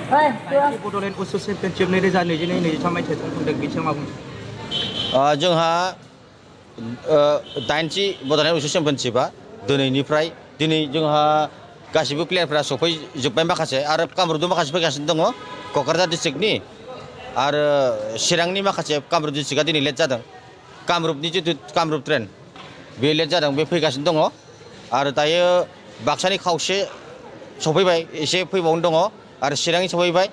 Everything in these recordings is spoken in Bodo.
बड'लेण्ड उसु चेम्पियनशिप 2022-23 मायथाइयाव खुंदों बिनि सायाव मा बुंनो? जोंहा 80 बड'लेण्ड उसु चेम्पियनशिपआ दिनै जोंहा गासिबो प्लेयारफ्रा सफैजोब्बाय माखासे आरो कामरुपनि माखासे फैगासिनो दङ क'क्राझार डिस्ट्रिक्टनि आरो चिरांनि माखासे कामरुप डिस्ट्रिक्टआ दिनै लेट जादों कामरुपनि जितु कामरुप ट्रेन बे लेट जादों बे फैगासिनो दङ आरो दायो बाक्सानि खावसे सफैबाय एसे फैबावनो दङ आरो चिरांनि सफैबाय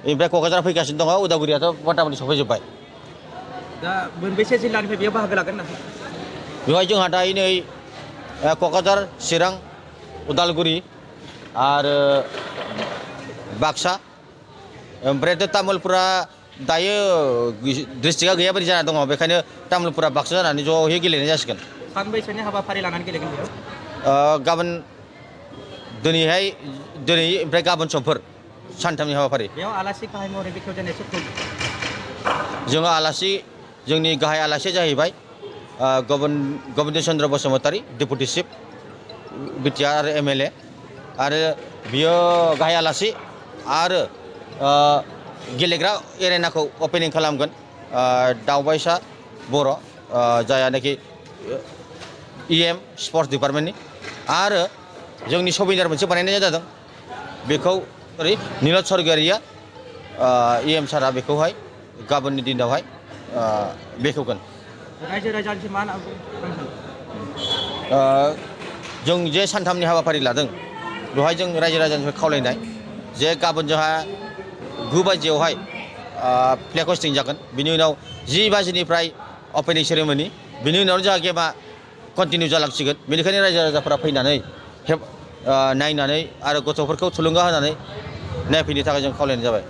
ओमफ्राय क'क्राझार फैगासिनो दङ उदालगुरियाथ' मथा-मथि सफैजोब्बाय दा मोनबेसे जिल्लानिफ्राय बेयाव बाहागो लागोन होनना बेवहाय जोंहा दायो नै क'क्राझार चिरां उदालगुरि आरो बाक्सा ओमफ्रायथ' तामुलपुरा दायो डिस्ट्रिक्टआ गैया बायदि जाना दङ बेखायनो तामुलपुरा बाक्सा जानानै ज'यै गेलेनाय जासिगोन सानबैसोनि हाबाफारि लानानै गेलेगोन बेयाव गाबोन दिनै ओमफ्राय गाबोन समफोर सानथामनि हाबाफारि बेयाव आलासि गाहाय महरै बेखेवजानाय सोरखौ जोङो आलासि जोंनि गाहाय आलासिया जाहैबाय Gobinda Chandra Basumatary deputy chief BTR आरो MLA आरो बियो गाहाय आलासि आरो गेलेग्रा एरेनाखौ अपेनिं खालामगोन दावबायसा बर' जायानाखि EM स्पर्ट्स डिपार्टमेन्टनि आरो जोंनि सबिनार मोनसे बानायनाय जादों बेखौ ओरै नीलज सरगयारिया EM सारा बेखौहाय गाबोननि दिनावहाय बेखेवगोन रायजो राजानि मा होनना जों जे सानथामनि हाबाफारि लादों बेवहाय जों रायजो राजानिफ्राय खावलायनाय जे गाबोन जोंहा 9 बाजियावहाय फ्लेग हस्टिं जागोन बिनि उनाव 10 बाजिनिफ्राय अपेनिं सेरेमनि बिनि उनाव जोंहा गेमा कन्टिनिउ जालांसिगोन बेनिखायनो रायजो राजाफोरा फैनानै नायनानै आरो गथ'फोरखौ थुलुंगा होनानै नायफैनो थाखाय जों खावलायनाय जाबाय